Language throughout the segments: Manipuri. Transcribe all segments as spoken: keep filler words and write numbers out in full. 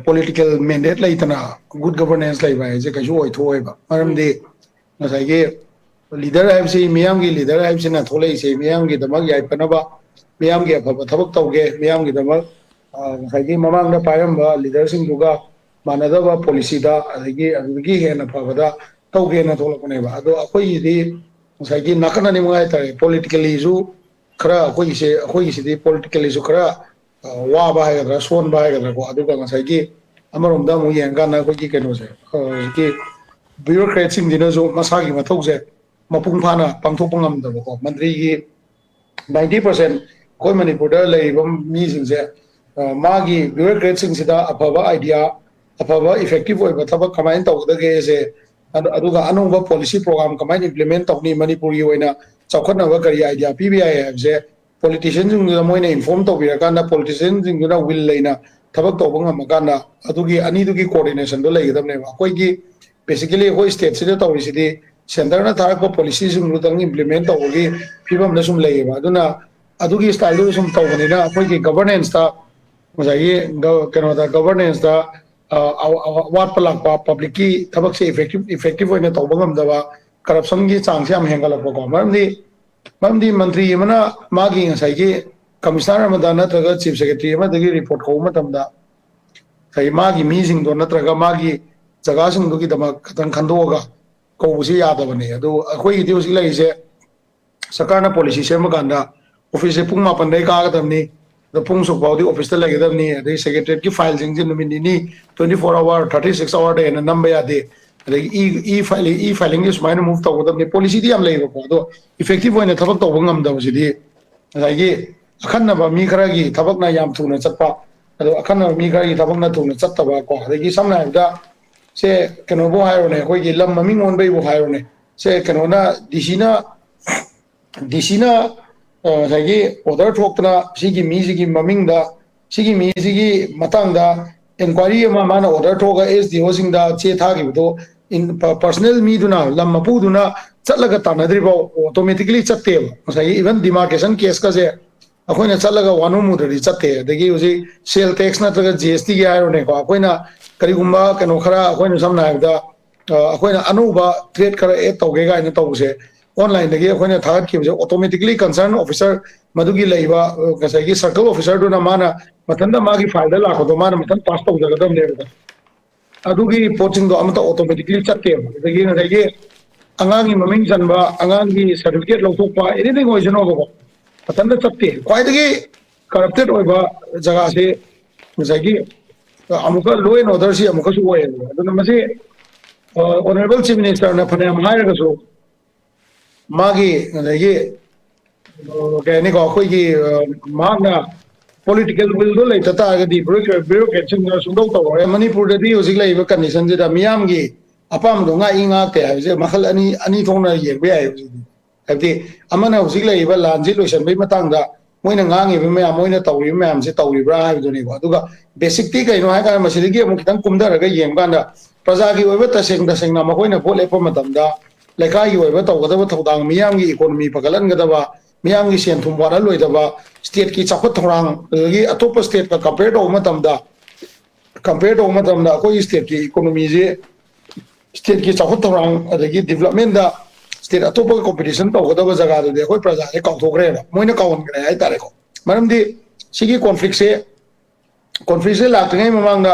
ꯄꯣꯂꯤꯇꯤꯀꯦꯜ ꯃꯦꯟꯗꯦꯠ ꯂꯩꯇꯅ ꯒꯨꯗ ꯒꯕꯔꯅꯦꯟꯁ ꯂꯩꯕ ꯍꯥꯏꯁꯦ ꯀꯩꯁꯨ ꯑꯣꯏꯊꯣꯛꯑꯣꯏꯕ꯫ ꯃꯔꯝꯗꯤ ꯉꯁꯥꯏꯒꯤ ꯂꯤꯗꯔ ꯍꯥꯏꯕꯁꯤ, ꯃꯤꯌꯥꯝꯒꯤ ꯂꯤꯗꯔ ꯍꯥꯏꯕꯁꯤꯅ ꯊꯣꯛꯂꯛꯏꯁꯦ ꯃꯤꯌꯥꯝꯒꯤꯗꯃꯛ ꯌꯥꯏꯐꯅꯕ, ꯃꯤꯌꯥꯝꯒꯤ ꯑꯐꯕ ꯊꯕꯛ ꯇꯧꯒꯦ, ꯃꯤꯌꯥꯝꯒꯤꯗꯃꯛ, ꯑ, ꯉꯁꯥꯏꯒꯤ ꯃꯃꯥꯡꯗ ꯄꯥꯏꯔꯝꯕ ꯂꯤꯗꯔꯁꯤꯡꯗꯨꯒ ꯃꯥꯟꯅꯗꯕ ꯄꯣꯂꯤꯁꯤꯗ, ꯑꯗꯒꯤ ꯑꯗꯨꯗꯒꯤ ꯍꯦꯟꯅ ꯐꯕꯗ ꯇꯧꯒꯦꯅ ꯊꯣꯛꯂꯛꯄꯅꯦꯕ꯫ ꯑꯗꯣ ꯑꯩꯈꯣꯏꯒꯤꯗꯤ ꯉꯁꯥꯏꯒꯤ ꯅꯥꯀꯟ ꯑꯅꯤꯃꯛ ꯍꯥꯏꯇꯥꯔꯦ, ꯄꯣꯂꯤꯇꯤꯀꯦꯜꯂꯤꯁꯨ ꯈꯔ, ꯑꯩꯈꯣꯏꯒꯤꯁꯦ, ꯑꯩꯈꯣꯏꯒꯤꯁꯤꯗꯤ ꯄꯣꯂꯤꯇꯤꯀꯦꯜꯂꯤꯁꯨ ꯈꯔ, ꯑ, ꯋꯥꯕ ꯍꯥꯏꯒꯗ꯭ꯔꯥ, ꯁꯣꯟꯕ ꯍꯥꯏꯒꯗ꯭ꯔꯥꯀꯣ, ꯑꯗꯨꯒ ꯉꯁꯥꯏꯒꯤ ꯑꯃꯔꯣꯝꯗ ꯑꯃꯨꯛ ꯌꯦꯡꯉꯀꯥꯟꯗ ꯑꯩꯈꯣꯏꯒꯤ ꯀꯩꯅꯣꯁꯦ, ꯑ, ꯍꯧꯖꯤꯛꯀꯤ ꯕ꯭ꯌꯨꯔꯣꯀ꯭ꯔꯦꯠꯁꯤꯡꯁꯤꯅꯁꯨ ꯃꯁꯥꯒꯤ ꯃꯊꯧꯁꯦ ꯃꯄꯨꯡ ꯐꯥꯅ ꯄꯥꯡꯊꯣꯛꯄ ꯉꯝꯗꯕꯀꯣ꯫ ꯃꯟꯇ꯭ꯔꯤꯒꯤ ꯅꯥꯏꯟꯇꯤ ꯄꯥꯔꯁꯦꯟ ꯑꯩꯈꯣꯏ ꯃꯅꯤꯄꯨꯔꯗ ꯂꯩꯔꯤꯕ ꯃꯤꯁꯤꯡꯁꯦ, ꯑ, ꯃꯥꯒꯤ ꯕ꯭ꯌꯨꯔꯣꯀ꯭ꯔꯦꯠꯁꯤꯡꯁꯤꯗ ꯑꯐꯕ ꯑꯥꯏꯗꯤꯌꯥ, ꯑꯐꯕ ꯏꯐꯦꯛꯇꯤꯚ ꯑꯣꯏꯕ ꯊꯕꯛ ꯀꯃꯥꯏꯅ ꯇꯧꯒꯗꯒꯦꯁꯦ, ꯑꯗꯨ-, ꯑꯗꯨꯒ ꯑꯅꯧꯕ ꯄꯣꯂꯤꯁꯤ ꯄ꯭ꯔꯣꯒ꯭ꯔꯥꯝ ꯀꯃꯥꯏꯅ ꯏꯝꯄ꯭ꯂꯤꯃꯦꯟ ꯇꯧꯅꯤ, ꯃꯅꯤꯄꯨꯔꯒꯤ ꯑꯣꯏꯅ ꯆꯥꯎꯈꯠꯅꯕ ꯀꯔꯤ ꯑꯥꯏꯗꯤꯌꯥ ꯄꯤꯕ ꯌꯥꯏ ꯍꯥꯏꯕꯁꯦ ꯄꯣꯂꯤꯇꯤꯁꯤꯌꯟꯁꯤꯡꯗꯨꯗ ꯃꯣꯏꯅ ꯏꯟꯐꯣꯔꯝ ꯇꯧꯕꯤꯔꯀꯥꯟꯗ, ꯄꯣꯂꯤꯇꯤꯁꯤꯌꯟꯁꯤꯡꯗꯨꯅ ꯋꯤꯜ ꯂꯩꯅ ꯊꯕꯛ ꯇꯧꯕ ꯉꯝꯃꯀꯥꯟꯗ, ꯑꯗꯨꯒꯤ ꯑꯅꯤꯗꯨꯒꯤ ꯀꯣꯑꯣꯔꯗꯤꯅꯦꯁꯟꯗꯣ ꯂꯩꯒꯗꯕꯅꯦꯕ꯫ ꯑꯩꯈꯣꯏꯒꯤ, ꯕꯦꯁꯤꯀꯦꯂꯤ ꯑꯩꯈꯣꯏ ꯁ꯭ꯇꯦꯠꯁꯤꯗ ꯇꯧꯔꯤꯁꯤꯗꯤ ꯁꯦꯟꯇꯔꯅ ꯊꯥꯔꯛꯄ ꯄꯣꯂꯤꯁꯤꯁꯤꯡꯗꯨꯗꯪ ꯏꯝꯄ꯭ꯂꯤꯃꯦꯟ ꯇꯧꯕꯒꯤ ꯐꯤꯕꯝꯗ ꯁꯨꯝ ꯂꯩꯌꯦꯕ꯫ ꯑꯗꯨꯅ ꯑꯗꯨꯒꯤ ꯁ꯭ꯇꯥꯏꯜꯗꯨꯗ ꯁꯨꯝ ꯇꯧꯕꯅꯤꯅ ꯑꯩꯈꯣꯏꯒꯤ ꯒꯕꯔꯅꯦꯟꯁꯇ, ꯉꯁꯥꯏꯒꯤ ꯒ-, ꯀꯩꯅꯣꯗ, ꯒꯕꯔꯅꯦꯟꯁꯇ, ꯑ, ꯑ-, ꯑ-, ꯑꯋꯥꯠꯄ ꯂꯥꯛꯄ, ꯄꯕ꯭ꯂꯤꯛꯀꯤ ꯊꯕꯛꯁꯦ ꯏꯐꯦꯛꯇꯤꯚ, ꯏꯐꯦꯛꯇꯤꯚ ꯑꯣꯏꯅ ꯇꯧꯕ ꯉꯝꯗꯕ, ꯀꯔꯞꯁꯟꯒꯤ ꯆꯥꯡꯁꯦ ꯌꯥꯝ ꯍꯦꯟꯒꯠꯂꯛꯄꯀꯣ꯫ ꯃꯔꯝꯗꯤ, ꯃꯔꯝꯗꯤ ꯃꯟꯇ꯭ꯔꯤ ꯑꯃꯅ ꯃꯥꯒꯤ ꯉꯁꯥꯏꯒꯤ ꯀꯃꯤꯁꯅꯔ ꯑꯃꯗ ꯅꯠꯇ꯭ꯔꯒ ꯆꯤꯐ ꯁꯦꯀ꯭ꯔꯦꯇꯔꯤ ꯑꯃꯗꯒꯤ ꯔꯤꯄꯣꯔꯠ ꯀꯧꯕ ꯃꯇꯝꯗ, ꯉꯁꯥꯏꯒꯤ ꯃꯥꯒꯤ ꯃꯤꯁꯤꯡꯗꯣ ꯅꯠꯇ꯭ꯔꯒ ꯃꯥꯒꯤ ꯖꯒꯥꯁꯤꯡꯗꯨꯒꯤꯗꯃꯛ ꯈꯛꯇꯪ ꯈꯟꯗꯣꯛꯑꯒ ꯀꯧꯕꯁꯤ ꯌꯥꯗꯕꯅꯦ꯫ ꯑꯗꯨ ꯑꯩꯈꯣꯏꯒꯤꯗꯤ ꯍꯧꯖꯤꯛ ꯂꯩꯔꯤꯁꯦ, ꯁꯔꯀꯥꯔꯅ ꯄꯣꯂꯤꯁꯤ ꯁꯦꯝꯕ ꯀꯥꯟꯗ ꯑꯣꯐꯤꯁꯁꯦ ꯄꯨꯡ ꯃꯥꯄꯟꯗꯩ ꯀꯥꯒꯗꯕꯅꯤ, ꯑꯗꯣ ꯄꯨꯡ ꯑꯁꯨꯛ ꯐꯥꯎꯗꯤ ꯑꯣꯐꯤꯁꯇ ꯂꯩꯒꯗꯕꯅꯤ, ꯑꯗꯩ ꯁꯦꯀ꯭ꯔꯦꯇꯔꯤꯌꯦꯠꯀꯤ ꯐꯥꯏꯜꯁꯤꯡꯁꯦ ꯅꯨꯃꯤꯠ ꯅꯤꯅꯤ, twenty four hour, thirty six hourꯗ ꯍꯦꯟꯅ ꯅꯝꯕ ꯌꯥꯗꯦ, ꯑꯗꯒꯤ ꯏ, ꯏ ꯐꯥꯏꯂꯤꯡ, ꯏ ꯐꯥꯏꯂꯤꯡꯒꯤ ꯁꯨꯃꯥꯏꯅ ꯃꯨꯚ ꯇꯧꯒꯗꯕꯅꯤ, ꯄꯣꯂꯤꯁꯤꯗꯤ ꯌꯥꯝ ꯂꯩꯌꯦꯕꯀꯣ꯫ ꯑꯗꯣ ꯏꯐꯦꯛꯇꯤꯚ ꯑꯣꯏꯅ ꯊꯕꯛ ꯇꯧꯕ ꯉꯝꯗꯕꯁꯤꯗꯤ ꯉꯁꯥꯏꯒꯤ ꯑꯈꯟꯅꯕ ꯃꯤ ꯈꯔꯒꯤ ꯊꯕꯛꯅ ꯌꯥꯝ ꯊꯨꯅ ꯆꯠꯄ, ꯑꯗꯣ ꯑꯈꯟꯅꯕ ꯃꯤ ꯈꯔꯒꯤ ꯊꯕꯛꯅ ꯊꯨꯅ ꯆꯠꯇꯕ ꯀꯣ꯫ ꯑꯗꯒꯤ ꯁꯝꯅ ꯍꯥꯏꯔꯕꯗ, ꯁꯦ, ꯀꯩꯅꯣꯕꯨ ꯍꯥꯏꯔꯣꯅꯦ, ꯑꯩꯈꯣꯏꯒꯤ ꯂꯝ ꯃꯃꯤꯡ ꯑꯣꯟꯕꯩꯕꯨ ꯍꯥꯏꯔꯣꯅꯦ, ꯁꯦ, ꯀꯩꯅꯣꯅ, ꯗꯤ ꯁꯤꯅ, ꯗꯤ ꯁꯤꯅ, ꯑ, ꯉꯁꯥꯏꯒꯤ ꯑꯣꯔꯗꯔ ꯊꯣꯛꯇꯅ ꯁꯤꯒꯤ ꯃꯤꯁꯤꯒꯤ ꯃꯃꯤꯡꯗ, ꯁꯤꯒꯤ ꯃꯤꯁꯤꯒꯤ ꯃꯇꯥꯡꯗ ꯏꯟꯀ꯭ꯋꯥꯏꯔꯤ ꯑꯃ ꯃꯥꯅ ꯑꯣꯔꯗꯔ ꯊꯣꯛꯑꯒ ꯑꯦꯁ ꯗꯤ ꯑꯣꯁꯤꯡꯗ ꯆꯦ ꯊꯥꯈꯤꯕꯗꯣ, ꯏꯟ-, ꯄ-, ꯄꯔꯁꯅꯦꯜ ꯃꯤꯗꯨꯅ, ꯂꯝ ꯃꯄꯨꯗꯨꯅ ꯆꯠꯂꯒ ꯇꯥꯟꯅꯗ꯭ꯔꯤꯐꯥꯎ ꯑꯣꯇꯣꯃꯦꯇꯤꯀꯦꯂꯤ ꯆꯠꯇꯦꯕ꯫ ꯉꯁꯥꯏꯒꯤ ꯏꯚꯟ ꯗꯤꯃꯥꯔꯀꯦꯁꯟ ꯀꯦꯁꯀꯁꯦ ꯑꯩꯈꯣꯏꯅ ꯆꯠꯂꯒ ꯋꯥꯅꯣꯝꯃꯨꯗ꯭ꯔꯗꯤ ꯆꯠꯇꯦ꯫ ꯑꯗꯒꯤ ꯍꯧꯖꯤꯛ ꯁꯦꯜ ꯇꯦꯛꯁ ꯅꯠꯇ꯭ꯔꯒ ꯖꯤ ꯑꯦꯁ ꯇꯤꯒꯤ ꯍꯥꯏꯔꯣꯅꯦꯀꯣ, ꯑꯩꯈꯣꯏꯅ ꯀꯔꯤꯒꯨꯝꯕ ꯀꯩꯅꯣ ꯈꯔ, ꯑꯩꯈꯣꯏꯅ ꯁꯝꯅ ꯍꯥꯏꯔꯕꯗ ꯑ, ꯑꯩꯈꯣꯏꯅ ꯑꯅꯧꯕ ꯊ꯭ꯔꯦꯠ ꯈꯔ ꯑꯦꯗ ꯇꯧꯒꯦ ꯀꯥꯏꯅ ꯇꯧꯕꯁꯦ, ꯑꯣꯟꯂꯥꯏꯟꯗꯒꯤ ꯑꯩꯈꯣꯏꯅ ꯊꯥꯒꯠꯈꯤꯕꯁꯦ, ꯑꯣꯇꯣꯃꯦꯇꯤꯀꯂꯤ ꯀꯟꯁꯔꯟ ꯑꯣꯐꯤꯁꯔ, ꯃꯗꯨꯒꯤ ꯂꯩꯕ ꯑ, ꯉꯁꯥꯏꯒꯤ ꯁꯔꯀꯜ ꯑꯣꯐꯤꯁꯔꯗꯨꯅ ꯃꯥꯅ ꯃꯊꯟꯇ ꯃꯥꯒꯤ ꯐꯥꯏꯜꯗ ꯂꯥꯛꯄꯗꯣ ꯃꯥꯅ ꯃꯊꯟ ꯄꯥꯁ ꯇꯧꯖꯒꯗꯕꯅꯦꯕ꯫ ꯑꯗꯨꯒꯤ ꯄꯣꯠꯁꯤꯡꯗꯣ ꯑꯃꯠꯇ ꯑꯣꯇꯣꯃꯦꯇꯤꯀꯂꯤ ꯆꯠꯇꯦꯕ꯫ ꯑꯗꯒꯤ ꯉꯁꯥꯏꯒꯤ ꯑꯉꯥꯡꯒꯤ ꯃꯃꯤꯡ ꯆꯟꯕ, ꯑꯉꯥꯡꯒꯤ ꯁꯥꯔꯇꯤꯐꯤꯀꯦꯠ ꯂꯧꯊꯣꯛꯄ, ꯑꯦꯅꯤꯊꯤꯡ ꯑꯣꯏꯁꯅꯣꯕꯀꯣ, ꯃꯊꯟꯇ ꯆꯠꯇꯦ꯫ ꯈ꯭ꯋꯥꯏꯗꯒꯤ ꯀꯔꯞꯇꯦꯠ ꯑꯣꯏꯕ ꯖꯒꯥꯁꯤ ꯉꯁꯥꯏꯒꯤ ꯑꯃꯨꯛꯀ ꯂꯣ ꯑꯦꯟ ꯑꯣꯔꯗꯔꯁꯤ ꯑꯃꯨꯛꯀꯁꯨ ꯑꯣꯏꯌꯦꯕ꯫ ꯑꯗꯨꯅ ꯃꯁꯤ ꯑꯣꯅꯔꯦꯕꯜ ꯆꯤꯐ ꯃꯤꯅꯤꯁꯇꯔꯅ ꯐꯅꯌꯥꯝ ꯍꯥꯏꯔꯒꯁꯨ, ꯃꯥꯒꯤ ꯉꯁꯥꯏꯒꯤ ꯑ, ꯀꯩ ꯍꯥꯏꯅꯤꯀꯣ, ꯑꯩꯈꯣꯏꯒꯤ ꯑ, ꯃꯍꯥꯛꯅ ꯄꯣꯂꯤꯇꯤꯀꯦꯜ ꯋꯤꯜꯗꯣ ꯂꯩꯇ ꯇꯥꯔꯒꯗꯤ ꯕ꯭ꯌꯨꯔꯣꯀ꯭ꯔꯦꯠꯁꯤꯡꯅ ꯁꯨꯡꯇꯧ ꯇꯧꯔꯣꯏ꯫ ꯃꯅꯤꯄꯨꯔꯗꯗꯤ ꯍꯧꯖꯤꯛ ꯂꯩꯔꯤꯕ ꯀꯟꯗꯤꯁꯟꯁꯤꯗ ꯃꯤꯌꯥꯝꯒꯤ ꯑꯄꯥꯝꯕꯗꯣ ꯉꯥꯛꯏ ꯉꯥꯛꯇꯦ ꯍꯥꯏꯕꯁꯦ ꯃꯈꯜ ꯑꯅꯤ, ꯑꯅꯤ ꯊꯣꯛꯅ ꯌꯦꯡꯕ ꯌꯥꯏ ꯍꯧꯖꯤꯛꯇꯤ꯫ ꯍꯥꯏꯕꯗꯤ ꯑꯃꯅ ꯍꯧꯖꯤꯛ ꯂꯩꯔꯤꯕ ꯂꯥꯟꯁꯤ ꯂꯣꯏꯁꯤꯟꯕꯒꯤ ꯃꯇꯥꯡꯗ ꯃꯣꯏꯅ ꯉꯥꯡꯉꯤꯕ ꯃꯌꯥꯝ, ꯃꯣꯏꯅ ꯇꯧꯔꯤꯕ ꯃꯌꯥꯝꯁꯦ ꯇꯧꯔꯤꯕ꯭ꯔꯥ ꯍꯥꯏꯕꯗꯨꯅꯦꯕ꯫ ꯑꯗꯨꯒ ꯕꯦꯁꯤꯛꯇꯤ ꯀꯩꯅꯣ ꯍꯥꯏ ꯀꯥꯟꯗ ꯃꯁꯤꯗꯒꯤ ꯑꯃꯨꯛ ꯈꯤꯇꯪ ꯀꯨꯝꯊꯔꯒ ꯌꯦꯡꯕ ꯀꯥꯟꯗ ꯄ꯭ꯔꯖꯥꯒꯤ ꯑꯣꯏꯕ ꯇꯁꯦꯡ ꯇꯁꯦꯡꯅ ꯃꯈꯣꯏꯅ ꯚꯣꯠ ꯂꯦꯞꯄ ꯃꯇꯝꯗ ꯂꯩꯀꯥꯏꯒꯤ ꯑꯣꯏꯕ ꯇꯧꯒꯗꯕ ꯊꯧꯗꯥꯡ, ꯃꯤꯌꯥꯝꯒꯤ ꯏꯀꯣꯅꯣꯃꯤ ꯐꯒꯠꯍꯟꯒꯗꯕ, ꯃꯤꯌꯥꯝꯒꯤ ꯁꯦꯟ ꯊꯨꯝ ꯋꯥꯠꯍꯜꯂꯣꯏꯗꯕ, ꯁ꯭ꯇꯦꯠꯀꯤ ꯆꯥꯎꯈꯠ ꯊꯧꯔꯥꯡ, ꯑꯗꯒꯤ ꯑꯇꯣꯞꯄ ꯁ꯭ꯇꯦꯠꯀ ꯀꯝꯄꯦꯌꯔ ꯇꯧꯕ ꯃꯇꯝꯗ, ꯀꯝꯄꯦꯌꯔ ꯇꯧꯕ ꯃꯇꯝꯗ ꯑꯩꯈꯣꯏꯒꯤ ꯁ꯭ꯇꯦꯠꯀꯤ ꯏꯀꯣꯅꯣꯃꯤꯁꯤ, ꯁ꯭ꯇꯦꯠꯀꯤ ꯆꯥꯎꯈꯠ ꯊꯧꯔꯥꯡ ꯑꯗꯒꯤ ꯗꯤꯕꯂꯞꯃꯦꯟꯗ ꯁ꯭ꯇꯦꯠ ꯑꯇꯣꯞꯄꯒ ꯀꯣꯝꯄꯤꯇꯤꯁꯟ ꯇꯧꯒꯗꯕ ꯖꯒꯥꯗꯨꯗꯤ ꯑꯩꯈꯣꯏ ꯄ꯭ꯔꯖꯥꯁꯦ ꯀꯥꯎꯊꯣꯛꯈ꯭ꯔꯦꯕ, ꯃꯣꯏꯅ ꯀꯥꯎꯍꯟꯈ꯭ꯔꯦ ꯍꯥꯏꯇꯥꯔꯦꯀꯣ꯫ ꯃꯔꯝꯗꯤ ꯁꯤꯒꯤ ꯀꯣꯟꯐ꯭ꯂꯤꯛꯁꯦ, ꯀꯣꯟꯐ꯭ꯂꯤꯛꯁꯦ ꯂꯥꯛꯇ꯭ꯔꯤꯉꯩ ꯃꯃꯥꯡꯗ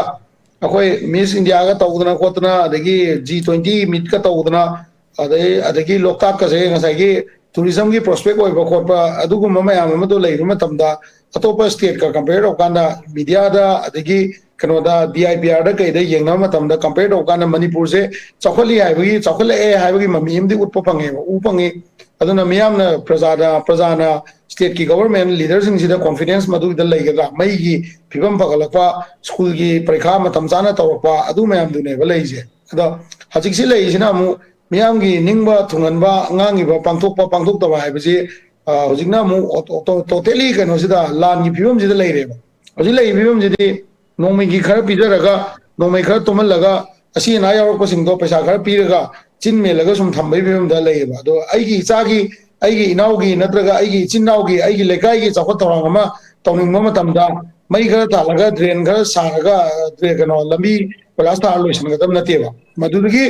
ꯑꯩꯈꯣꯏ ꯃꯤꯁ ꯏꯟꯗꯤꯌꯥꯒ ꯇꯧꯗꯅ ꯈꯣꯠꯇꯅ, ꯑꯗꯒꯤ ꯖꯤ ꯇ꯭ꯋꯦꯟꯇꯤ ꯃꯤꯠꯀ ꯇꯧꯗꯅ, ꯑꯗꯩ ꯑꯗꯒꯤ ꯂꯣꯛꯇꯥꯛꯀꯁꯦ ꯉꯁꯥꯏꯒꯤ ꯇꯨꯔꯤꯖꯝꯒꯤ ꯄ꯭ꯔꯣꯁꯄꯦꯛ ꯑꯣꯏꯕ ꯈꯣꯠꯄ ꯑꯗꯨꯒꯨꯝꯕ ꯃꯌꯥꯝ ꯑꯃꯗꯣ ꯂꯩꯕ ꯃꯇꯝꯗ, ꯑꯇꯣꯞꯄ ꯁ꯭ꯇꯦꯠꯀ ꯀꯝꯄꯦꯌꯔ ꯇꯧꯀꯥꯟꯗ ꯃꯤꯗꯤꯌꯥꯗ ꯑꯗꯒꯤ ꯀꯩꯅꯣꯗ ꯗꯤ ꯑꯥꯏ ꯄꯤ ꯑꯥꯔꯗ ꯀꯩꯗ ꯌꯦꯡꯅꯕ ꯃꯇꯝꯗ ꯀꯝꯄꯦꯌꯔ ꯇꯧꯀꯥꯟꯗ ꯃꯅꯤꯄꯨꯔꯁꯦ ꯆꯥꯎꯈꯠꯂꯤ ꯍꯥꯏꯕꯒꯤ, ꯆꯥꯎꯈꯠꯂꯛꯑꯦ ꯍꯥꯏꯕꯒꯤ ꯃꯃꯤ ꯑꯃꯗꯤ ꯎꯠꯄ ꯐꯪꯉꯦꯕ, ꯎ ꯐꯪꯉꯤ꯫ ꯑꯗꯨꯅ ꯃꯤꯌꯥꯝꯅ, ꯄ꯭ꯔꯖꯥꯗ, ꯄ꯭ꯔꯖꯥꯅ ꯁ꯭ꯇꯦꯠꯀꯤ ꯒꯣꯚꯔꯟꯃꯦꯟ ꯂꯤꯗꯔꯁꯤꯡꯁꯤꯗ ꯀꯣꯟꯐꯤꯗꯦꯟꯁ ꯃꯗꯨꯒꯤꯗ ꯂꯩꯒꯗ꯭ꯔꯥ? ꯃꯩꯒꯤ ꯐꯤꯕꯝ ꯐꯒꯠꯂꯛꯄ, ꯁ꯭ꯀꯨꯜꯒꯤ ꯄꯔꯤꯈꯥ ꯃꯇꯝ ꯆꯥꯅ ꯇꯧꯔꯛꯄ, ꯑꯗꯨ ꯃꯌꯥꯝꯗꯨꯅꯦꯕ ꯂꯩꯔꯤꯁꯦ꯫ ꯑꯗꯣ ꯍꯧꯖꯤꯛꯁꯤ ꯂꯩꯔꯤꯁꯤꯅ ꯑꯃꯨꯛ ꯃꯤꯌꯥꯝꯒꯤ ꯅꯤꯡꯕ ꯊꯨꯡꯍꯟꯕ, ꯉꯥꯡꯉꯤꯕ ꯄꯥꯡꯊꯣꯛꯄ ꯄꯥꯡꯊꯣꯛꯇꯕ ꯍꯥꯏꯕꯁꯤ, ꯑ, ꯍꯧꯖꯤꯛꯅ ꯑꯃꯨꯛ ꯑꯣꯇꯣ-, ꯇꯣ-, ꯇꯣꯇꯦꯂꯤ ꯀꯩꯅꯣꯁꯤꯗ, ꯂꯥꯟꯒꯤ ꯐꯤꯕꯝꯁꯤꯗ ꯂꯩꯔꯦꯕ꯫ ꯍꯧꯖꯤꯛ ꯂꯩꯔꯤꯕ ꯐꯤꯕꯝꯁꯤꯗꯤ ꯅꯣꯡꯃꯒꯤ ꯈꯔ ꯄꯤꯖꯔꯒ, ꯅꯣꯡꯃꯩ ꯈꯔ ꯇꯨꯝꯍꯜꯂꯒ, ꯑꯁꯤ ꯑꯅꯥ ꯌꯥꯎꯔꯛꯄꯁꯤꯡꯗꯣ ꯄꯩꯁꯥ ꯈꯔ ꯄꯤꯔꯒ ꯆꯤꯟ ꯃꯦꯜꯂꯒ ꯁꯨꯝ ꯊꯝꯕꯒꯤ ꯐꯤꯕꯝꯗ ꯂꯩꯌꯦꯕ꯫ ꯑꯗꯣ ꯑꯩꯒꯤ ꯏꯆꯥꯒꯤ ꯑꯩꯒꯤ ꯏꯅꯥꯎꯒꯤ ꯅꯠꯇ꯭ꯔꯒ ꯑꯩꯒꯤ ꯏꯆꯤꯟ ꯏꯅꯥꯎꯒꯤ, ꯑꯩꯒꯤ ꯂꯩꯀꯥꯏꯒꯤ ꯆꯥꯎꯈꯠ ꯊꯧꯔꯥꯡ ꯑꯃ ꯇꯧꯅꯤꯡꯕ ꯃꯇꯝꯗ ꯃꯩ ꯈꯔ ꯊꯥꯜꯂꯒ, ꯗ꯭ꯔꯦꯟ ꯈꯔ ꯁꯥꯔꯒ, ꯗ꯭ꯔꯦꯟ, ꯀꯩꯅꯣ, ꯂꯝꯕꯤ ꯀꯣꯏꯂꯥꯁ ꯊꯥꯔ ꯂꯣꯏꯁꯤꯟꯒꯗꯕ ꯅꯠꯇꯦꯕ꯫ ꯃꯗꯨꯗꯒꯤ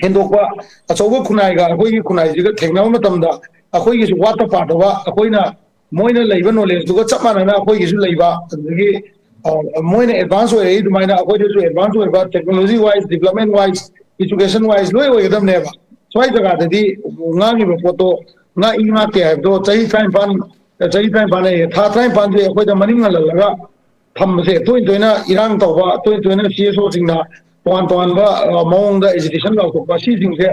ꯍꯦꯟꯗꯣꯛꯄ ꯑꯆꯧꯕ ꯈꯨꯟꯅꯥꯏꯒ ꯑꯩꯈꯣꯏꯒꯤ ꯈꯨꯟꯅꯥꯏꯁꯤꯒ ꯊꯦꯡꯅꯕ ꯃꯇꯝꯗ ꯑꯩꯈꯣꯏꯒꯤꯁꯨ ꯋꯥꯠꯄ ꯄꯥꯗꯕ, ꯑꯩꯈꯣꯏꯅ, ꯃꯣꯏꯅ ꯂꯩꯕ ꯅꯣꯂꯦꯖꯇꯨꯒ ꯆꯞ ꯃꯥꯟꯅꯅ ꯑꯩꯈꯣꯏꯒꯤꯁꯨ ꯂꯩꯕ, ꯑꯗꯨꯗꯒꯤ, ꯑ, ꯃꯣꯏꯅ ꯑꯦꯗꯚꯥꯟꯁ ꯑꯣꯏꯔꯛꯏ ꯑꯗꯨꯃꯥꯏꯅ ꯑꯩꯈꯣꯏꯗꯁꯨ ꯑꯦꯗꯚꯥꯟꯁ ꯑꯣꯏꯕ, technology wise, development wise, education wise ꯂꯣꯏ ꯑꯣꯏꯒꯗꯕꯅꯦꯕ꯫ ꯁ꯭ꯋꯥꯏ ꯖꯒꯥꯗꯗꯤ ꯉꯥꯡꯉꯤꯕ ꯄꯣꯠꯇꯣ ꯉꯥꯛꯏ ꯉꯥꯛꯇꯦ ꯍꯥꯏꯕꯗꯣ ꯆꯍꯤ ꯇꯔꯥꯅꯤꯄꯥꯟ, ꯆꯍꯤ ꯇꯔꯥꯅꯤꯄꯥꯟ ꯑꯌꯦ, ꯊꯥ ꯇꯔꯥꯅꯤꯄꯥꯟꯁꯦ ꯑꯩꯈꯣꯏꯗ ꯃꯅꯤꯡ ꯍꯜꯍꯜꯂꯒ ꯊꯝꯕꯁꯦ, ꯇꯣꯏꯅ ꯇꯣꯏꯅ ꯏꯔꯥꯡ ꯇꯧꯕ, ꯇꯣꯏꯅ ꯇꯣꯏꯅ ꯁꯤ ꯑꯦꯁ ꯑꯣꯁꯤꯡꯅ ꯇꯣꯉꯥꯟ ꯇꯣꯉꯥꯟꯕ, ꯑ, ꯃꯑꯣꯡꯗ ꯑꯦꯖꯤꯇꯦꯁꯟ ꯂꯥꯎꯊꯣꯛꯄ, ꯁꯤꯁꯤꯡꯁꯦ,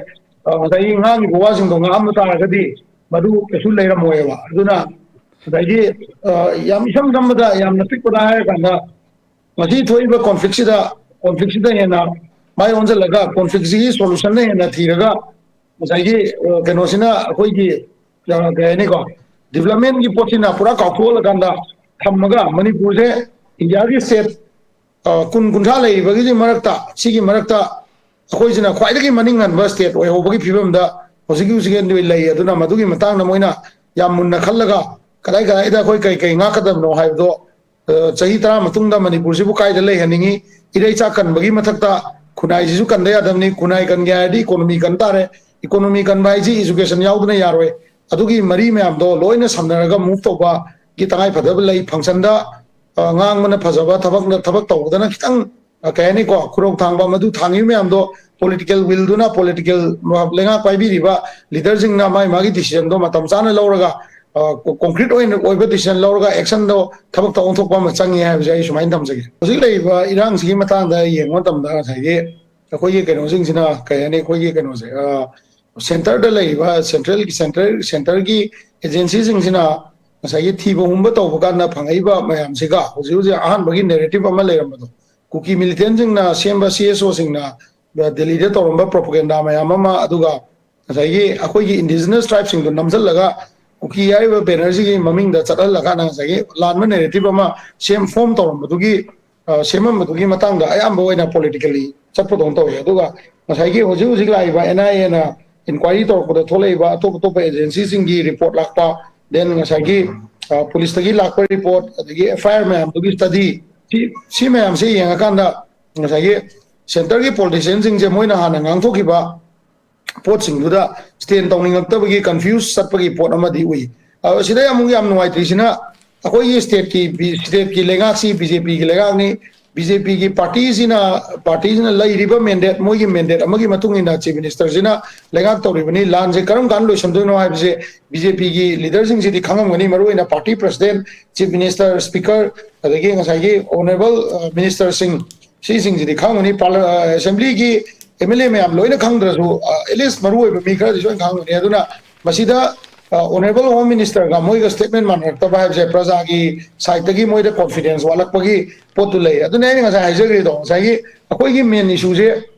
ꯑ, ꯉꯁꯥꯏꯒꯤ ꯉꯥꯡꯉꯤꯕ ꯋꯥꯁꯤꯡꯗꯣ ꯉꯥꯡꯉꯝꯕ ꯇꯥꯔꯒꯗꯤ ꯃꯗꯨ ꯀꯩꯁꯨ ꯂꯩꯔꯝꯃꯣꯏꯕ꯫ ꯑꯗꯨꯅ ꯉꯁꯥꯏꯒꯤ, ꯑ, ꯌꯥꯝ ꯏꯁꯝ ꯁꯝꯕꯗ, ꯌꯥꯝꯅ ꯄꯤꯛꯄꯗ ꯍꯥꯏꯔꯀꯥꯟꯗ, ꯉꯁꯤ ꯊꯣꯛꯏꯕ ꯀꯣꯟꯐ꯭ꯂꯤꯛꯁꯤꯗ, ꯀꯣꯟꯐ꯭ꯂꯤꯛꯁꯤꯗ ꯍꯦꯟꯅ ꯃꯥꯏ ꯑꯣꯟꯁꯤꯜꯂꯒ, ꯀꯣꯟꯐ꯭ꯂꯤꯛꯁꯤꯒꯤ ꯁꯣꯂꯨꯁꯟꯅ ꯍꯦꯟꯅ ꯊꯤꯔꯒ, ꯉꯁꯥꯏꯒꯤ, ꯑ, ꯀꯩꯅꯣꯁꯤꯅ ꯑꯩꯈꯣꯏꯒꯤ, ꯑ, ꯀꯩ ꯍꯥꯏꯅꯤꯀꯣ, ꯗꯤꯕꯂꯞꯃꯦꯟꯒꯤ ꯄꯣꯠꯁꯤꯅ ꯄꯨꯔꯥ ꯀꯥꯎꯊꯣꯛꯍꯜꯂꯀꯥꯟꯗ ꯊꯝꯃꯒ, ꯃꯅꯤꯄꯨꯔꯁꯦ ꯏꯟꯗꯤꯌꯥꯒꯤ ꯁ꯭ꯇꯦꯠ, ꯑ, ꯀꯨꯟ ꯀꯨꯟꯊ꯭ꯔꯥ ꯂꯩꯔꯤꯕꯒꯤꯁꯤ ꯃꯔꯛꯇ, ꯁꯤꯒꯤ ꯃꯔꯛꯇ ꯑꯩꯈꯣꯏꯁꯤꯅ ꯈ꯭ꯋꯥꯏꯗꯒꯤ ꯃꯅꯤꯡ ꯍꯟꯕ ꯁ꯭ꯇꯦꯠ ꯑꯣꯏꯍꯧꯕꯒꯤ ꯐꯤꯕꯝꯗ ꯍꯧꯖꯤꯛꯀꯤ ꯍꯧꯖꯤꯛꯀꯤ ꯂꯩ꯫ ꯑꯗꯨꯅ ꯃꯗꯨꯒꯤ ꯃꯇꯥꯡꯗ ꯃꯣꯏꯅ ꯌꯥꯝ ꯃꯨꯟꯅ ꯈꯜꯂꯒ, ꯀꯗꯥꯏ ꯀꯗꯥꯏꯗ ꯑꯩꯈꯣꯏ ꯀꯩ ꯀꯩ ꯉꯥꯛꯀꯗꯕꯅꯣ ꯍꯥꯏꯕꯗꯣ, ꯑ, ꯆꯍꯤ ꯇꯔꯥ ꯃꯇꯨꯡꯗ ꯃꯅꯤꯄꯨꯔꯁꯤꯕꯨ ꯀꯥꯏꯗ ꯂꯩꯍꯟꯅꯤꯡꯉꯤ? ꯏꯔꯩꯆꯥ ꯀꯟꯕꯒꯤ ꯃꯊꯛꯇ ꯈꯨꯟꯅꯥꯏꯁꯤꯁꯨ ꯀꯟꯗ ꯌꯥꯗꯕꯅꯤ꯫ ꯈꯨꯟꯅꯥꯏ ꯀꯟꯒꯦ ꯍꯥꯏꯔꯗꯤ ꯏꯀꯣꯅꯣꯃꯤ ꯀꯟ ꯇꯥꯔꯦ꯫ ꯏꯀꯣꯅꯣꯃꯤ ꯀꯟꯕ ꯍꯥꯏꯁꯤ ꯏꯖꯨꯀꯦꯁꯟ ꯌꯥꯎꯗꯅ ꯌꯥꯔꯣꯏ꯫ ꯑꯗꯨꯒꯤ ꯃꯔꯤ ꯃꯌꯥꯝꯗꯣ ꯂꯣꯏꯅ ꯁꯝꯅꯔꯒ ꯃꯨꯚ ꯇꯧꯕꯒꯤ ꯇꯉꯥꯏ ꯐꯗꯕ ꯂꯩ꯫ ꯐꯪꯁꯟꯗ, ꯑ, ꯉꯥꯡꯕꯅ ꯐꯖꯕ, ꯊꯕꯛꯅ, ꯊꯕꯛ ꯇꯧꯕꯗꯅ ꯈꯤꯇꯪ, ꯑ, ꯀꯩ ꯍꯥꯏꯅꯤꯀꯣ, ꯈꯨꯔꯧ ꯊꯥꯡꯕ, ꯃꯗꯨ ꯊꯥꯡꯉꯤꯕ ꯃꯌꯥꯝꯗꯣ ꯄꯣꯂꯤꯇꯤꯀꯦꯜ ꯋꯤꯜꯗꯨꯅ, ꯄꯣꯂꯤꯇꯤꯀꯦꯜ ꯂꯩꯉꯥꯛ ꯄꯥꯏꯕꯤꯔꯤꯕ ꯂꯤꯗꯔꯁꯤꯡꯅ ꯃꯥꯒꯤ ꯃꯥꯒꯤ ꯗꯤꯁꯤꯖꯟꯗꯣ ꯃꯇꯝ ꯆꯥꯅ ꯂꯧꯔꯒ, ꯑ, ꯀꯣ-, ꯀꯣꯟꯀ꯭ꯔꯤꯠ ꯑꯣꯏꯅ ꯑꯣꯏꯕ ꯗꯤꯁꯤꯖꯟ ꯂꯧꯔꯒ ꯑꯦꯛꯁꯟꯗꯣ ꯊꯕꯛꯇ ꯑꯣꯟꯊꯣꯛꯄ ꯑꯃ ꯆꯪꯉꯦ ꯍꯥꯏꯕꯁꯦ ꯑꯩ ꯁꯨꯃꯥꯏꯅ ꯊꯝꯖꯒꯦ꯫ ꯍꯧꯖꯤꯛ ꯂꯩꯔꯤꯕ ꯏꯔꯥꯡꯁꯤꯒꯤ ꯃꯇꯥꯡꯗ ꯌꯦꯡꯕ ꯃꯇꯝꯗ ꯉꯁꯥꯏꯒꯤ ꯑꯩꯈꯣꯏꯒꯤ ꯀꯩꯅꯣꯁꯤꯡꯁꯤꯅ, ꯀꯩ ꯍꯥꯏꯅꯤ, ꯑꯩꯈꯣꯏꯒꯤ ꯀꯩꯅꯣꯁꯦ, ꯑ, ꯁꯦꯟꯇꯔꯗ ꯂꯩꯔꯤꯕ ꯁꯦꯟꯇ꯭ꯔꯦꯜꯒꯤ, ꯁꯦꯟꯇ꯭ꯔꯦꯜ, ꯁꯦꯟꯇꯔꯒꯤ ꯑꯦꯖꯦꯟꯁꯤꯁꯤꯡꯁꯤꯅ ꯉꯁꯥꯏꯒꯤ ꯊꯤꯕ ꯍꯨꯝꯕ ꯇꯧꯕ ꯀꯥꯟꯗ ꯐꯪꯉꯛꯏꯕ ꯃꯌꯥꯝꯁꯤꯒ ꯍꯧꯖꯤꯛ ꯍꯧꯖꯤꯛ ꯑꯍꯥꯟꯕꯒꯤ ꯅꯦꯔꯦꯇꯤꯞ ꯑꯃ ꯂꯩꯔꯝꯕꯗꯣ, ꯀꯨꯀꯤ ꯃꯤꯂꯤꯇꯦꯟꯁꯤꯡꯅ ꯁꯦꯝꯕ ꯁꯤ ꯑꯦꯁ ꯑꯣꯁꯤꯡꯅ ꯗꯦꯜꯂꯤꯗ ꯇꯧꯔꯝꯕ ꯄ꯭ꯔꯣꯄꯒꯦꯟꯗꯥ ꯃꯌꯥꯝ ꯑꯃ, ꯑꯗꯨꯒ ꯉꯁꯥꯏꯒꯤ ꯑꯩꯈꯣꯏꯒꯤ ꯏꯟꯗꯤꯖꯤꯅꯁ ꯇ꯭ꯔꯥꯏꯕꯁꯤꯡꯗꯣ ꯅꯝꯁꯤꯜꯂꯒ ꯀꯨꯀꯤ ꯍꯥꯏꯔꯤꯕ ꯕꯦꯅꯔꯁꯤꯒꯤ ꯃꯃꯤꯡꯗ ꯆꯠꯍꯜꯂꯀꯥꯟꯗ ꯉꯁꯥꯏꯒꯤ ꯂꯥꯟꯕ ꯅꯦꯔꯦꯇꯤꯞ ꯑꯃ ꯁꯦꯝ, ꯐꯣꯝ ꯇꯧꯔꯝꯕꯗꯨꯒꯤ, ꯑ, ꯁꯦꯝꯃꯝꯕꯗꯨꯒꯤ ꯃꯇꯥꯡꯗ ꯑꯌꯥꯝꯕ ꯑꯣꯏꯅ ꯄꯣꯂꯤꯇꯤꯀꯦꯜꯂꯤ ꯆꯠꯄꯗꯧꯅ ꯇꯧꯋꯤ꯫ ꯑꯗꯨꯒ ꯉꯁꯥꯏꯒꯤ ꯍꯧꯖꯤꯛ ꯍꯧꯖꯤꯛ ꯂꯥꯛꯏꯕ ꯑꯦꯟ ꯑꯥꯏ ꯑꯦꯅ ꯏꯟꯀ꯭ꯋꯥꯏꯔꯤ ꯇꯧꯔꯛꯄꯗ ꯊꯣꯛꯂꯛꯏꯕ ꯑꯇꯣꯞ ꯑꯇꯣꯞꯄ ꯑꯦꯖꯦꯟꯁꯤꯁꯤꯡꯒꯤ ꯔꯤꯄꯣꯔꯠ ꯂꯥꯛꯄ, ꯗꯦꯟ ꯉꯁꯥꯏꯒꯤ ꯄꯨꯂꯤꯁꯇꯒꯤ ꯂꯥꯛꯄ ꯔꯤꯄꯣꯔꯠ, ꯑꯗꯒꯤ ꯑꯦꯐ ꯑꯥꯏ ꯑꯥꯔ ꯃꯌꯥꯝꯗꯨꯒꯤ ꯁ꯭ꯇꯗꯤ, ꯁꯤ ꯁꯤ ꯃꯌꯥꯝꯁꯦ ꯌꯦꯡꯉꯀꯥꯟꯗ ꯉꯁꯥꯏꯒꯤ ꯁꯦꯟꯇꯔꯒꯤ ꯄꯣꯂꯤꯇꯤꯁꯤꯌꯟꯁꯤꯡꯁꯦ ꯃꯣꯏꯅ ꯍꯥꯟꯅ ꯉꯥꯡꯊꯣꯛꯈꯤꯕ ꯄꯣꯠꯁꯤꯡꯗꯨꯗ ꯁ꯭ꯇꯦꯟ ꯇꯧꯅꯤꯡꯉꯛꯇꯕꯒꯤ ꯀꯟꯐ꯭ꯌꯨꯁ ꯆꯠꯄꯒꯤ ꯄꯣꯠ ꯑꯃꯗꯤ ꯎꯏ꯫ ꯑꯗꯣ ꯁꯤꯗ ꯑꯃꯨꯛ ꯌꯥꯝ ꯅꯨꯡꯉꯥꯏꯇ꯭ꯔꯤꯁꯤꯅ ꯑꯩꯈꯣꯏꯒꯤ ꯁ꯭ꯇꯦꯠꯀꯤ ꯁ꯭ꯇꯦꯠꯀꯤ ꯂꯩꯉꯥꯛꯁꯤ ꯕꯤ ꯖꯦ ꯄꯤꯒꯤ ꯂꯩꯉꯥꯛꯅꯤ꯫ ꯕꯤ ꯖꯦ ꯄꯤꯒꯤ ꯄꯥꯔꯇꯤꯁꯤꯅ ꯄꯥꯔꯇꯤꯁꯤꯅ ꯂꯩꯔꯤꯕ ꯃꯦꯟꯗꯦꯠ, ꯃꯣꯏꯒꯤ ꯃꯦꯟꯗꯦꯠ ꯑꯃꯒꯤ ꯃꯇꯨꯡ ꯏꯟꯅ ꯆꯤꯐ ꯃꯤꯅꯤꯁꯇꯔꯁꯤꯅ ꯂꯩꯉꯥꯛ ꯇꯧꯔꯤꯕꯅꯤ꯫ ꯂꯥꯟꯁꯦ ꯀꯔꯝ ꯀꯥꯟꯗ ꯂꯣꯏꯁꯤꯟꯗꯣꯏꯅꯣ ꯍꯥꯏꯕꯁꯦ ꯕꯤ ꯖꯦ ꯄꯤꯒꯤ ꯂꯤꯗꯔꯁꯤꯡꯁꯤꯗꯤ ꯈꯪꯉꯝꯒꯅꯤ, ꯃꯔꯨꯑꯣꯏꯅ party president, chief minister, speaker, ꯑꯗꯒꯤ ꯉꯁꯥꯏꯒꯤ ꯑꯣꯅꯔꯦꯕꯜ ꯃꯤꯅꯤꯁꯇꯔꯁꯤꯡ, ꯁꯤꯁꯤꯡꯁꯤꯗꯤ ꯈꯪꯉꯝꯒꯅꯤ꯫ ꯄꯥꯔꯂ-, ꯑ, ꯑꯦꯁꯦꯝꯕ꯭ꯂꯤꯒꯤ ꯑꯦꯝ ꯑꯦꯜ ꯑꯦ ꯃꯌꯥꯝ ꯂꯣꯏꯅ ꯈꯪꯗ꯭ꯔꯁꯨ, ꯑꯦꯠꯂꯤꯁ ꯃꯔꯨꯑꯣꯏꯕ ꯃꯤ ꯈꯔꯗꯤ ꯁꯣꯏꯅ ꯈꯪꯉꯝꯒꯅꯤ꯫ ꯑꯗꯨꯅ ꯃꯁꯤꯗ ꯑꯣꯅꯔꯦꯕꯜ ꯍꯣꯝ ꯃꯤꯅꯤꯁꯇꯔꯒ ꯃꯣꯏꯒ ꯁ꯭ꯇꯦꯠꯃꯦꯟ ꯃꯥꯟꯅꯔꯛꯇꯕ ꯍꯥꯏꯕꯁꯦ ꯄ꯭ꯔꯖꯥꯒꯤ ꯁꯥꯏꯠꯇꯒꯤ ꯃꯣꯏꯗ ꯀꯣꯟꯐꯤꯗꯦꯟꯁ ꯋꯥꯠꯂꯛꯄꯒꯤ ꯄꯣꯠꯇꯨ ꯂꯩ꯫ ꯑꯗꯨꯅ ꯑꯩꯅ ꯉꯁꯥꯏ ꯍꯥꯏꯖꯈ꯭ꯔꯤꯗꯣ, ꯉꯁꯥꯏꯒꯤ ꯑꯩꯈꯣꯏꯒꯤ ꯃꯦꯟ ꯏꯁꯨꯁꯦ,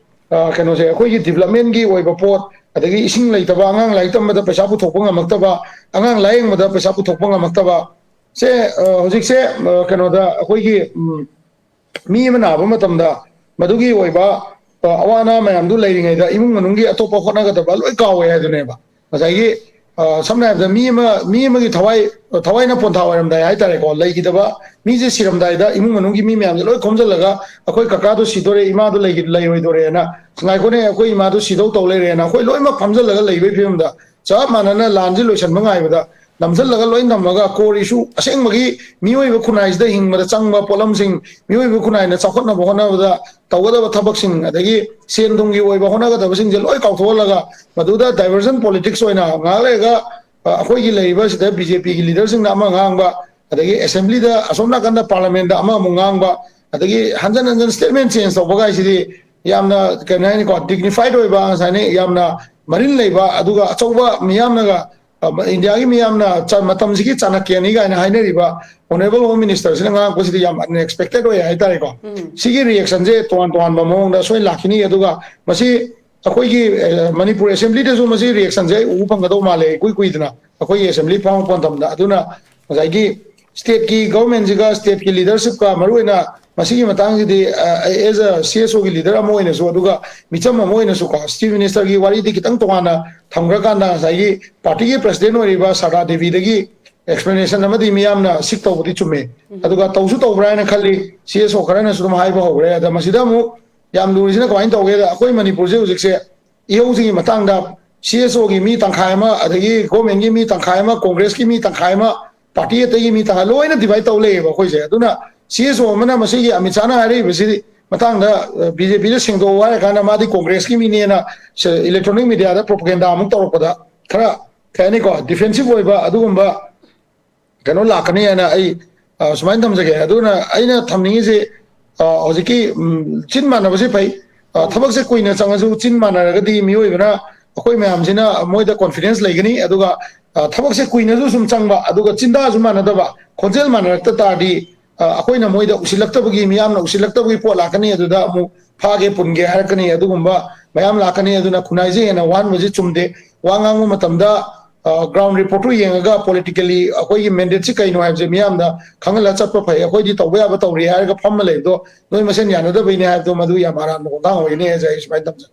ꯑ, ꯀꯩꯅꯣꯁꯦ, ꯑꯩꯈꯣꯏꯒꯤ ꯗꯤꯕꯂꯞꯃꯦꯟꯒꯤ ꯑꯣꯏꯕ ꯄꯣꯠ, ꯑꯗꯒꯤ ꯏꯁꯤꯡ ꯂꯩꯇꯕ, ꯑꯉꯥꯡ ꯂꯥꯏꯔꯤꯛ ꯇꯝꯕꯗ ꯄꯩꯁꯥ ꯄꯨꯊꯣꯛꯄ ꯉꯝꯃꯛꯇꯕ, ꯑꯉꯥꯡ ꯂꯥꯏꯌꯦꯡꯕꯗ ꯄꯩꯁꯥ ꯄꯨꯊꯣꯛꯄ ꯉꯝꯃꯛꯇꯕ, ꯁꯦ, ꯑ, ꯍꯧꯖꯤꯛꯁꯦ, ꯑ, ꯀꯩꯅꯣꯗ ꯑꯩꯈꯣꯏꯒꯤ, ꯎꯝ, ꯃꯤ ꯑꯃ ꯅꯥꯕ ꯃꯇꯝꯗ ꯃꯗꯨꯒꯤ ꯑꯣꯏꯕ, ꯑ, ꯑꯋꯥ ꯑꯅꯥ ꯃꯌꯥꯝꯗꯨ ꯂꯩꯔꯤꯉꯩꯗ ꯏꯃꯨꯡ ꯃꯅꯨꯡꯒꯤ ꯑꯇꯣꯞꯄ ꯍꯣꯠꯅꯒꯗꯕ ꯂꯣꯏ ꯀꯥꯎꯋꯦ ꯍꯥꯏꯗꯨꯅꯦꯕ꯫ ꯉꯁꯥꯏꯒꯤ, ꯑ, ꯁꯝꯅ ꯍꯥꯏꯔꯕꯗ ꯃꯤ ꯑꯃ, ꯃꯤ ꯑꯃꯒꯤ ꯊꯋꯥꯏ, ꯊꯋꯥꯏꯅ ꯄꯣꯟꯊꯥ ꯑꯣꯏꯔꯝꯗꯥꯏ ꯍꯥꯏꯇꯥꯔꯦꯀꯣ, ꯂꯩꯈꯤꯗꯕ ꯃꯤꯁꯦ ꯁꯤꯔꯝꯗꯥꯏꯗ ꯏꯃꯨꯡ ꯃꯅꯨꯡꯒꯤ ꯃꯤ ꯃꯌꯥꯝꯁꯦ ꯂꯣꯏ ꯈꯣꯝꯖꯤꯜꯂꯒ ꯑꯩꯈꯣꯏ ꯀꯀꯥꯗꯣ ꯁꯤꯗꯣꯔꯦ, ꯏꯃꯥꯗꯣ ꯂꯩꯈꯤ-, ꯂꯩꯔꯣꯏꯗꯣꯔꯦꯅ, ꯉꯥꯏꯈꯣꯅꯦ, ꯑꯩꯈꯣꯏ ꯏꯃꯥꯗꯣ ꯁꯤꯗꯧ ꯇꯧ ꯂꯩꯔꯦꯅ ꯑꯩꯈꯣꯏ ꯂꯣꯏꯅꯃꯛ ꯐꯝꯖꯤꯜꯂꯒ ꯂꯩꯕꯒꯤ ꯐꯤꯕꯝꯗ ꯆꯞ ꯃꯥꯟꯅꯅ ꯂꯥꯟꯁꯤ ꯂꯣꯏꯁꯤꯟꯕ ꯉꯥꯏꯕꯗ ꯅꯝꯁꯤꯜꯂꯒ ꯂꯣꯏ ꯅꯝꯃꯒ core issue ꯑꯁꯦꯡꯕꯒꯤ ꯃꯤꯑꯣꯏꯕ ꯈꯨꯟꯅꯥꯏꯁꯤꯗ ꯍꯤꯡꯕꯗ ꯆꯪꯕ ꯄꯣꯠꯂꯝꯁꯤꯡ, ꯃꯤꯑꯣꯏꯕ ꯈꯨꯟꯅꯥꯏꯅ ꯆꯥꯎꯈꯠꯅꯕ ꯍꯣꯠꯅꯕꯗ ꯇꯧꯒꯗꯕ ꯊꯕꯛꯁꯤꯡ, ꯑꯗꯒꯤ ꯁꯦꯟ ꯊꯨꯝꯒꯤ ꯑꯣꯏꯕ ꯍꯣꯠꯅꯒꯗꯕꯁꯤꯡꯁꯦ ꯂꯣꯏ ꯀꯥꯎꯊꯣꯛꯍꯜꯂꯒ ꯃꯗꯨꯗ diversion politics ꯑꯣꯏꯅ ꯉꯥꯏꯍꯥꯛ ꯂꯩꯔꯒ, ꯑ, ꯑꯩꯈꯣꯏꯒꯤ ꯂꯩꯔꯤꯕ ꯁꯤꯗ ꯕꯤ ꯖꯦ ꯄꯤꯒꯤ ꯂꯤꯗꯔꯁꯤꯡꯅ ꯑꯃ ꯉꯥꯡꯕ, ꯑꯗꯒꯤ ꯑꯦꯁꯦꯝꯕ꯭ꯂꯤꯗ ꯑꯁꯣꯝ ꯅꯥꯀꯟꯗ ꯄꯥꯔꯂꯃꯦꯟꯗ ꯑꯃꯃꯨꯛ ꯉꯥꯡꯕ, ꯑꯗꯒꯤ ꯍꯟꯖꯟ ꯍꯟꯖꯟ ꯁ꯭ꯇꯦꯠꯃꯦꯟ ꯆꯦꯟꯖ ꯇꯧꯕꯒꯥꯏꯁꯤꯗꯤ ꯌꯥꯝꯅ, ꯀꯩꯅꯣ ꯍꯥꯏꯅꯤꯀꯣ, ꯗꯤꯒꯅꯤꯐꯥꯏꯠ ꯑꯣꯏꯕ, ꯉꯁꯥꯏꯅ ꯌꯥꯝꯅ ꯃꯔꯤꯜ ꯂꯩꯕ, ꯑꯗꯨꯒ ꯑꯆꯧꯕ ꯃꯤꯌꯥꯝꯅꯒ, ꯑ, ꯏꯟꯗꯤꯌꯥꯒꯤ ꯃꯤꯌꯥꯝꯅ ꯆ-, ꯃꯇꯝꯁꯤꯒꯤ ꯆꯥꯅꯀ꯭ꯌꯅꯤ ꯀꯥꯏꯅ ꯍꯥꯏꯅꯔꯤꯕ ꯑꯣꯅꯔꯦꯕꯜ ꯍꯣꯝ ꯃꯤꯅꯤꯁꯇꯔꯁꯤꯅ ꯉꯥꯡꯉꯛꯄꯁꯤꯗꯤ ꯌꯥꯝ ꯑꯟꯑꯦꯛꯁꯄꯦꯛꯇꯦꯠ ꯑꯣꯏ ꯍꯥꯏꯇꯥꯔꯦꯀꯣ꯫ ꯁꯤꯒꯤ ꯔꯤꯌꯦꯛꯁꯟꯁꯦ ꯇꯣꯉꯥꯟ ꯇꯣꯉꯥꯟꯕ ꯃꯑꯣꯡꯗ ꯁꯣꯏ ꯂꯥꯛꯈꯤꯅꯤ꯫ ꯑꯗꯨꯒ ꯃꯁꯤ ꯑꯩꯈꯣꯏꯒꯤ, ꯑ, ꯃꯅꯤꯄꯨꯔ ꯑꯦꯁꯦꯝꯕ꯭ꯂꯤꯗꯁꯨ ꯃꯁꯤ ꯔꯤꯌꯦꯛꯁꯟꯁꯦ ꯑꯩ ꯎꯕ ꯐꯪꯒꯗꯧ ꯃꯥꯜꯂꯦ, ꯏꯀꯨꯏ ꯀꯨꯏꯗꯅ ꯑꯩꯈꯣꯏꯒꯤ ꯑꯦꯁꯦꯝꯕ꯭ꯂꯤ ꯐꯝꯃꯛꯄ ꯃꯇꯝꯗ꯫ ꯑꯗꯨꯅ ꯉꯁꯥꯏꯒꯤ ꯁ꯭ꯇꯦꯠꯀꯤ ꯒꯚꯔꯟꯃꯦꯟꯠꯁꯤꯒ ꯁ꯭ꯇꯦꯠꯀꯤ ꯂꯤꯗꯔꯁꯤꯞꯀ, ꯃꯔꯨꯑꯣꯏꯅ ꯃꯁꯤꯒꯤ ꯃꯇꯥꯡꯁꯤꯗꯤ ꯑꯦꯖ ꯑ ꯁꯤ ꯑꯦꯁ ꯑꯣꯒꯤ ꯂꯤꯗꯔ ꯑꯃ ꯑꯣꯏꯅꯁꯨ, ꯑꯗꯨꯒ ꯃꯤꯆꯝ ꯑꯃ ꯑꯣꯏꯅꯁꯨꯀꯣ, ꯆꯤꯐ ꯃꯤꯅꯤꯁꯇꯔꯒꯤ ꯋꯥꯔꯤꯗꯤ ꯈꯤꯇꯪ ꯇꯣꯉꯥꯟꯅ ꯊꯝꯈ꯭ꯔꯀꯥꯟꯗ, ꯉꯁꯥꯏꯒꯤ ꯄꯥꯔꯇꯤꯒꯤ ꯄ꯭ꯔꯁꯤꯗꯦꯟ ꯑꯣꯏꯔꯤꯕ ꯁꯔꯗꯥ ꯗꯦꯕꯤꯗꯒꯤ ꯑꯦꯛꯁꯄ꯭ꯂꯦꯅꯦꯁꯟ ꯑꯃꯗꯤ ꯃꯤꯌꯥꯝꯅ ꯁꯤꯛ ꯇꯧꯕꯗꯤ ꯆꯨꯝꯃꯦ꯫ ꯑꯗꯨꯒ ꯇꯧꯁꯨ ꯇꯧꯕ꯭ꯔꯥ ꯍꯥꯏꯅ ꯈꯜꯂꯤ꯫ ꯁꯤ ꯑꯦꯁ ꯑꯣ ꯈꯔꯅꯁꯨ ꯑꯗꯨꯝ ꯍꯥꯏꯕ ꯍꯧꯈ꯭ꯔꯦ꯫ ꯑꯗ ꯃꯁꯤꯗ ꯑꯃꯨꯛ ꯌꯥꯝ ꯂꯨꯔꯤꯁꯤꯅ ꯀꯃꯥꯏꯅ ꯇꯧꯒꯦꯗ, ꯑꯩꯈꯣꯏ ꯃꯅꯤꯄꯨꯔꯁꯦ ꯍꯧꯖꯤꯛꯁꯦ ꯏꯍꯧꯁꯤꯒꯤ ꯃꯇꯥꯡꯗ ꯁꯤ ꯑꯦꯁ ꯑꯣꯒꯤ ꯃꯤ ꯇꯪꯈꯥꯏ ꯑꯃ, ꯑꯗꯒꯤ ꯒꯣꯔꯃꯦꯟꯒꯤ ꯃꯤ ꯇꯪꯈꯥꯏ ꯑꯃ, ꯀꯣꯡꯒ꯭ꯔꯦꯁꯀꯤ ꯃꯤ ꯇꯪꯈꯥꯏ ꯑꯃ, ꯄꯥꯔꯇꯤ ꯑꯇꯩꯒꯤ ꯃꯤ ꯇꯪꯈꯥꯏ, ꯂꯣꯏꯅ ꯗꯤꯚꯥꯏꯠ ꯇꯧ ꯂꯩꯌꯦꯕ ꯑꯩꯈꯣꯏꯁꯦ꯫ ꯑꯗꯨꯅ ꯁꯤ ꯑꯦꯁ ꯑꯣ ꯑꯃꯅ ꯃꯁꯤꯒꯤ ꯑꯃꯤꯠ ꯁꯥꯍꯅ ꯍꯥꯏꯔꯛꯏꯕꯁꯤꯗꯤ ꯃꯇꯥꯡꯗ ꯕꯤ ꯖꯦ ꯄꯤꯗ ꯁꯦꯡꯗꯣꯛꯑꯣ ꯍꯥꯏꯔ ꯀꯥꯟꯗ ꯃꯥꯗꯤ ꯀꯣꯡꯒ꯭ꯔꯦꯁꯀꯤ ꯃꯤꯅꯦꯅ ꯏꯂꯦꯛꯇ꯭ꯔꯣꯅꯤꯛ ꯃꯤꯗꯤꯌꯥꯗ ꯄ꯭ꯔꯣꯄꯒꯦꯟꯗꯥ ꯑꯃꯨꯛ ꯇꯧꯔꯛꯄꯗ ꯈꯔ, ꯀꯩ ꯍꯥꯏꯅꯤꯀꯣ, ꯗꯤꯐꯦꯟꯁꯤꯞ ꯑꯣꯏꯕ ꯑꯗꯨꯒꯨꯝꯕ ꯀꯩꯅꯣ ꯂꯥꯛꯀꯅꯤ ꯍꯥꯏꯅ ꯑꯩ, ꯑ, ꯁꯨꯃꯥꯏꯅ ꯊꯝꯖꯒꯦ꯫ ꯑꯗꯨꯅ ꯑꯩꯅ ꯊꯝꯅꯤꯡꯉꯤꯁꯦ, ꯑ, ꯍꯧꯖꯤꯛꯀꯤ, ꯎꯝ, ꯆꯤꯟ ꯃꯥꯟꯅꯕꯁꯦ ꯐꯩ꯫ ꯑ, ꯊꯕꯛꯁꯦ ꯀꯨꯏꯅ ꯆꯪꯉꯁꯨ ꯆꯤꯟ ꯃꯥꯟꯅꯔꯒꯗꯤ ꯃꯤꯑꯣꯏꯕꯅ, ꯑꯩꯈꯣꯏ ꯃꯌꯥꯝꯁꯤꯅ ꯃꯣꯏꯗ ꯀꯣꯟꯐꯤꯗꯦꯟꯁ ꯂꯩꯒꯅꯤ꯫ ꯑꯗꯨꯒ, ꯑ, ꯊꯕꯛꯁꯦ ꯀꯨꯏꯅꯁꯨ ꯁꯨꯝ ꯆꯪꯕ, ꯑꯗꯨꯒ ꯆꯤꯟꯗꯥꯁꯨ ꯃꯥꯟꯅꯗꯕ, ꯈꯣꯟꯖꯦꯜ ꯃꯥꯟꯅꯔꯛꯇ ꯇꯥꯔꯗꯤ, ꯑ, ꯑꯩꯈꯣꯏꯅ ꯃꯣꯏꯗ ꯎꯁꯤꯜꯂꯛꯇꯕꯒꯤ, ꯃꯤꯌꯥꯝꯅ ꯎꯁꯤꯜꯂꯛꯇꯕꯒꯤ ꯄꯣꯠ ꯂꯥꯛꯀꯅꯤ꯫ ꯑꯗꯨꯗ ꯑꯃꯨꯛ ꯐꯥꯒꯦ ꯄꯨꯟꯒꯦ ꯍꯥꯏꯔꯛꯀꯅꯤ꯫ ꯑꯗꯨꯒꯨꯝꯕ ꯃꯌꯥꯝ ꯂꯥꯛꯀꯅꯤ꯫ ꯑꯗꯨꯅ ꯈꯨꯟꯅꯥꯏꯁꯦ ꯍꯦꯟꯅ ꯋꯥꯍꯟꯕꯁꯤ ꯆꯨꯝꯗꯦ꯫ ꯋꯥ ꯉꯥꯡꯕ ꯃꯇꯝꯗ, ꯑ, ꯒ꯭ꯔꯥꯎꯟ ꯔꯤꯄꯣꯔꯠꯇꯨ ꯌꯦꯡꯉꯒ ꯄꯣꯂꯤꯇꯤꯀꯦꯜꯂꯤ ꯑꯩꯈꯣꯏꯒꯤ ꯃꯦꯟꯗꯦꯠꯁꯤ ꯀꯩꯅꯣ ꯍꯥꯏꯕꯁꯦ ꯃꯤꯌꯥꯝꯗ ꯈꯪꯍꯜꯂ ꯆꯠꯄ ꯐꯩ꯫ ꯑꯩꯈꯣꯏꯗꯤ ꯇꯧꯕ ꯌꯥꯕ ꯇꯧꯔꯤ ꯍꯥꯏꯔꯒ ꯐꯝꯃ ꯂꯩꯕꯗꯣ ꯅꯣꯏ ꯃꯁꯦꯟ ꯌꯥꯅꯗꯕꯩꯅꯦ ꯍꯥꯏꯕꯗꯣ ꯃꯗꯨ ꯌꯥꯝ ꯑꯔꯥꯟꯕ ꯈꯣꯡꯊꯥꯡ ꯑꯣꯏꯒꯅꯤ ꯍꯥꯏꯁꯦ ꯑꯩ ꯁꯨꯃꯥꯏꯅ ꯊꯝꯖꯒꯦ꯫